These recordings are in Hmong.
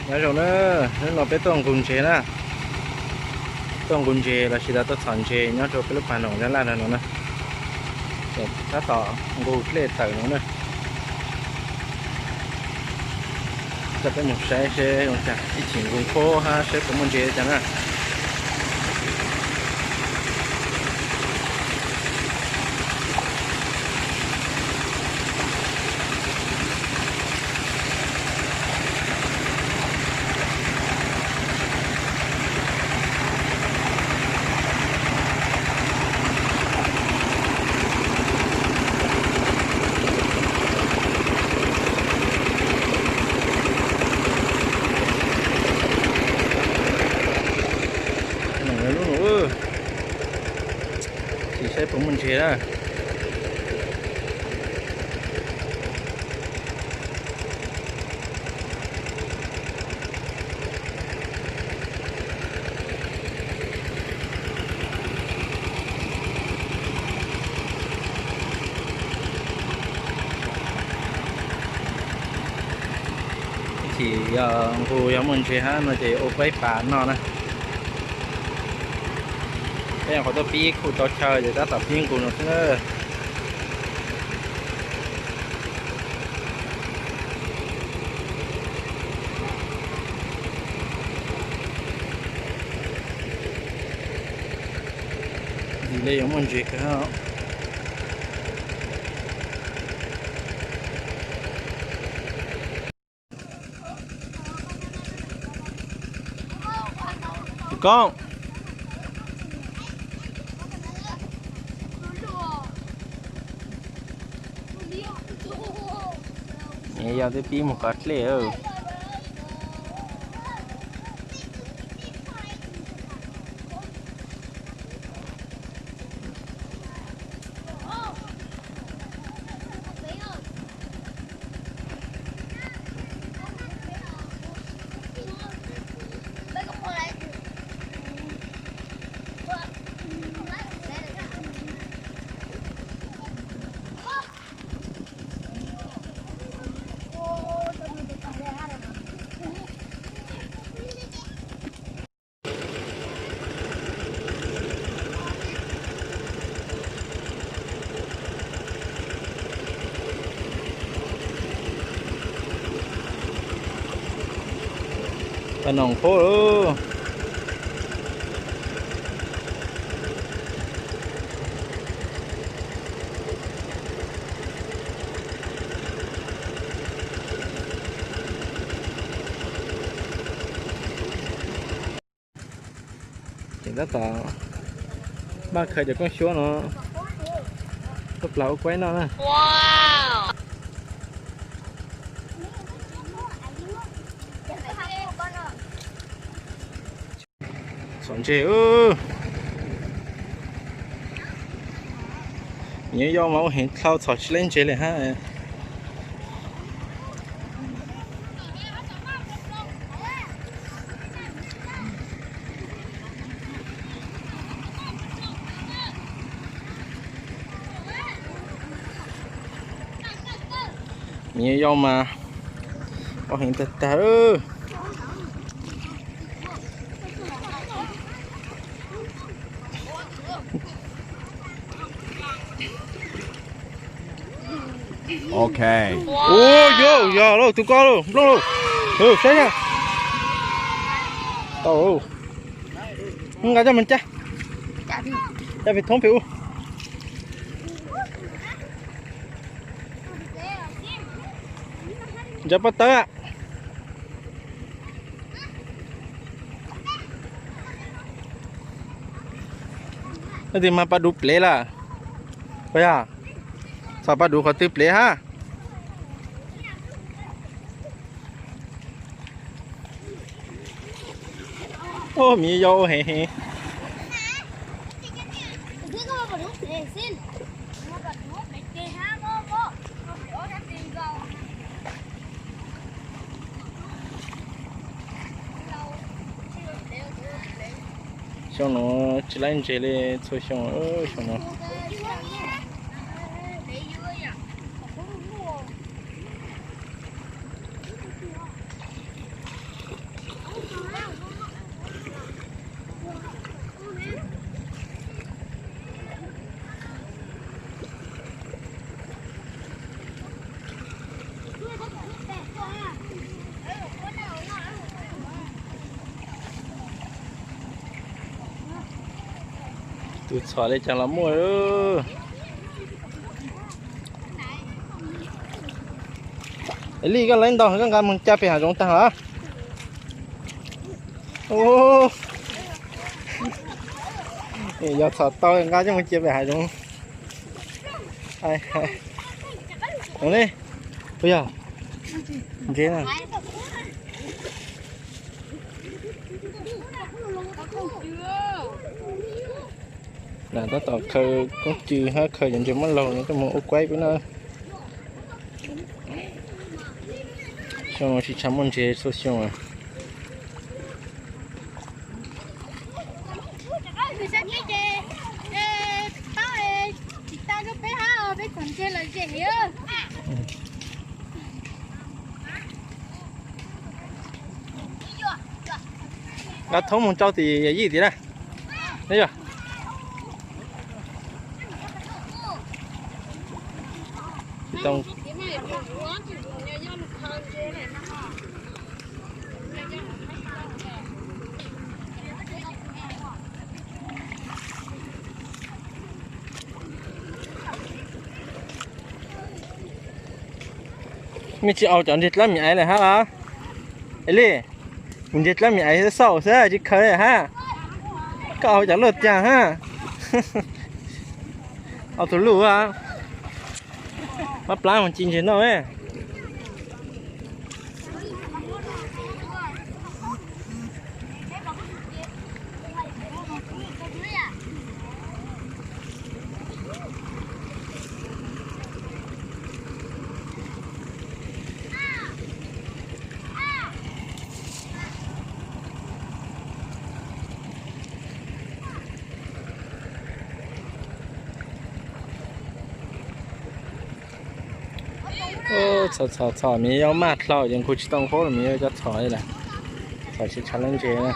Nyob zoo na, hnub no peb tuaj nqus ntses na. Tuaj nqus ntses los sis tuaj txhom ntses nyob rau peb lub pas noom laj laj no na. Tab tom nqus dlej tawm no na. Coj peb mus saib seb zoo cas, ib chim nqus phob hab saib puas muaj ntses cas na. Lub no, sim saib puas muaj ntses na. Ib chim yog nqus yog muaj ntses hab no ces ua peb pas noj na. Peb nyuam qhuav tuaj pib khuj tau chaw ces tab tom pib nqus no xwb na. Ntxim li yuav muaj ntses kawg. Tus Koob, yog twb pib mus kov dlej. Pas noom qub lauj. Ces tab tom npaj khaws cov koob xyuab no tuaj plas ua kuaib noj na. Txhom ntses, nyob yau mas ua heev dlhau txhom tsis laib ntses li hab. Nyob yau mas ua heev tag tag. Ok. Ua yog, yog lauj, tus ko lauj, nplooj lauj. Saib na. Tau. Nqa coj mus cab. Cab pem thoob pem ub. Ntsaws pob tawb. Leej twg mas pab duv plev lawm? Puas yog? Txog pab duv qhov twg plev hab? Ub, miv yau heev heev. Xyoo no tsis laib ntses li txhua xyoo, xyoo no. Tus txhom li cas los muaj. Li koj lawv ntau koj nqa mus ca pem hav zoov tag los. Yog txhom tau nqa coj mus cia pem hav zoov. Li, puas yog? Ntse na. Tab tom khaws koob cw hab khaws cov ntses muab laug no coj mus ua kuaib peb na. Xyoo no tsis tshua muaj ntses txhua xyoo. Nqa thoob mus rau tim yij tim na. Yog Mej tsis aus cov ntses dlab mim aiv lawm hab los? Li, ntses dlab mim aiv xauj xwb tsis khaws hab. Koj aus cov luaj tiag hab. Aus tus luj, mab plab mus ci ntses noj. Txhom txhom txhom miv yuav maj dlau ces kuv tsis tau qhuab los miv yuav cov txhom li lawm. Txhom tsis tshav lub ntses na.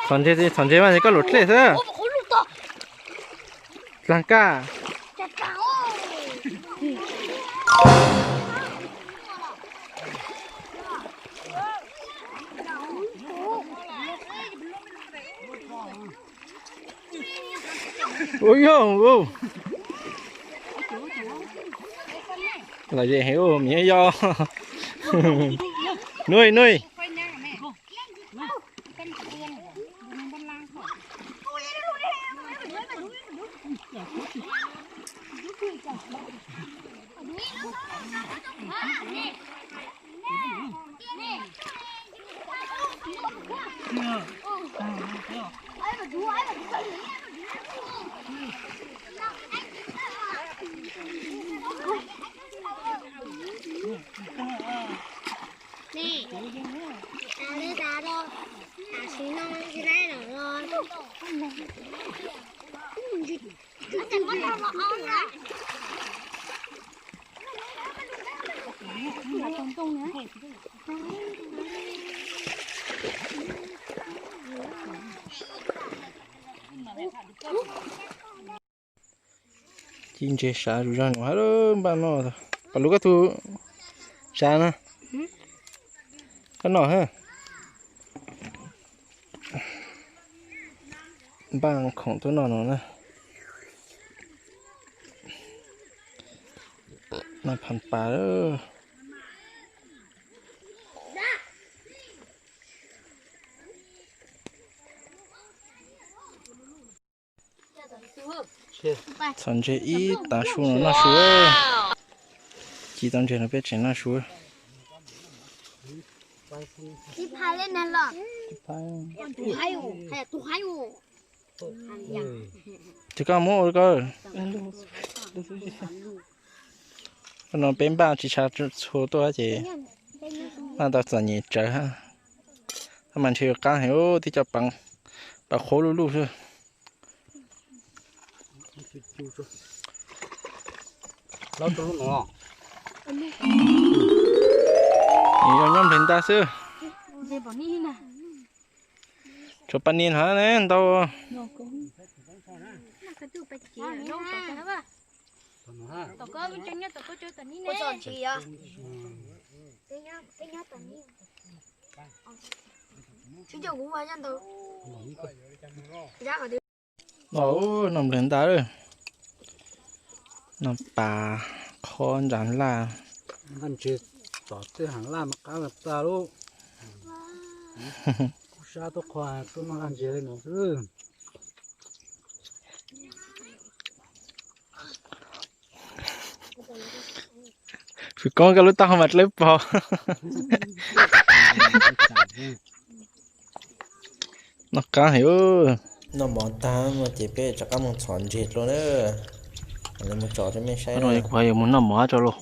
Txhom ntses, txhom ntses mas koj lus dlej xwb. Dlaag kaj. Ua yog, lom zem heev, miv yog. Nuj nuj. Ci ntses sav zug zog npaum hab npaj noj. Pom lub koj tug sav na, koj noj hab. Npaj khoom tuaj noj no na. Noj phas pas. Txhom ntses ib tav su no noj su. Ci tau ntses no peb tseem noj su. Ces koj muab ua koj. No peb npaj tsis tshav txhua tuaj ces npaj tau txom nyem tsawv hab. Tab mas ntshe yuav qaab heev, tib co pas qhuav luj luj xwb. Nws yog nyob nplej ntaj xwb. Tshuav pas nias hov ne ntau. Noj nplej ntaj lawm. Noj pas qhob ntsa laj. Nqaj ntses tom tej hav laj mas qab tas lub. Kuj sab tuaj qhua tuaj noj nqaj ntses li no xwb. Fwm Koob koj lub taub hau mas dlawb paug. Noj qab heev. Noj mov tag no ces peb rov qab mus txhom ntses dua na. Mus tsom rau mej saib. Kuv yuav mus noj mov tso lauj.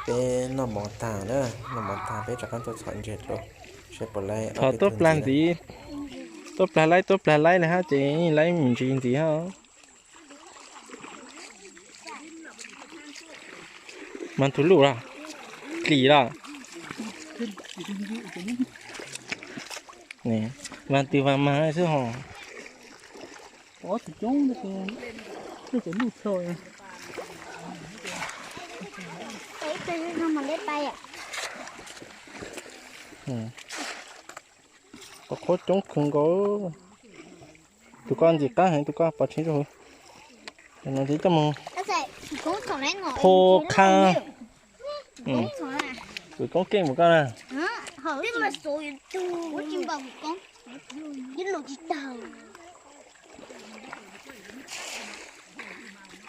Peb noj mov tag na, noj mov tag peb rov qab tuaj txhom ntses dua. Saib puas laib. Txhom tuaj plag ntxiv, tuaj plag laib tuaj plag laib li hab ces laib mus ntsis ntxiv hab. Mas tus luj los, dlim los. Vas twg vas mag xwb hos. Qhov qhob coob kawg nkaus. Tus ko ntxim qab heev, tus ko pov tseg rau hauv. No ces coj mus pho qha. Tus koob keej mus koj na.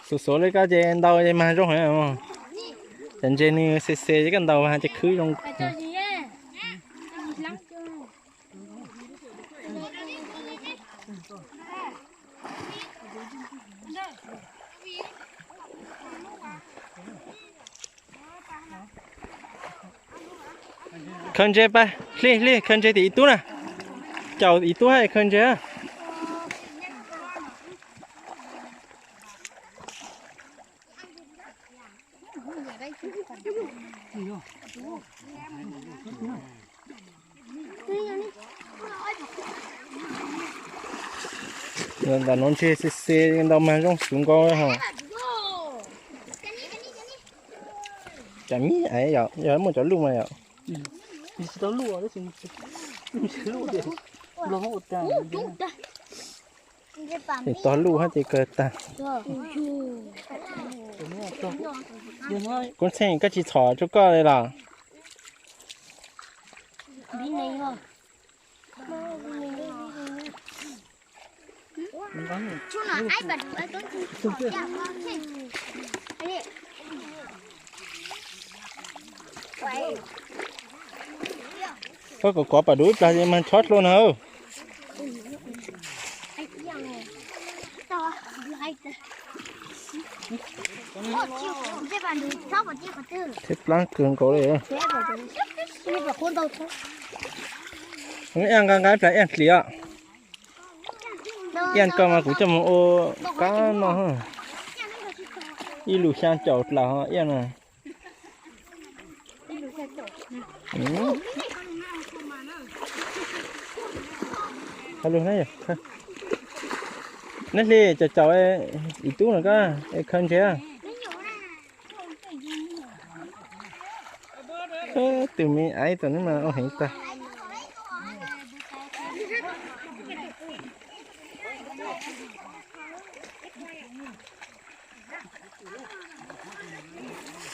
Xuav xuav li koj ces ntau ces mag zoo heev. Cov ntses nws xe xe ces koj ntaus mas ces khwb zoo. Khaws ntses pab, Hli, Hli, khaws ntses tim Ib Tub na. Caum Ib Tub hab khaws ntses. Ntawm no ntshe xe xe ntau mas zoo xyov nkaus hos. Cov me ais yom, yog muaj cov luj mas yom. Tsis tau luj, tsis luj. Tog luj hab ces kawg tag. Koob Tsheej, koj tsis txhom rau koj li los? Koj kom kov pam dua ib plag mas chob dlua na. Thiab plab kawg nkaus li. Ib nqa nqa ib plag ib hlis os. Ib koj mas kuv coj mus ua qab no. Ib lus xyaa caum dlaws ho ib na. Neb Hli, caum caum Ib Tub no koj es khaws ntses. Tus me aiv tom no mas ua heev tag.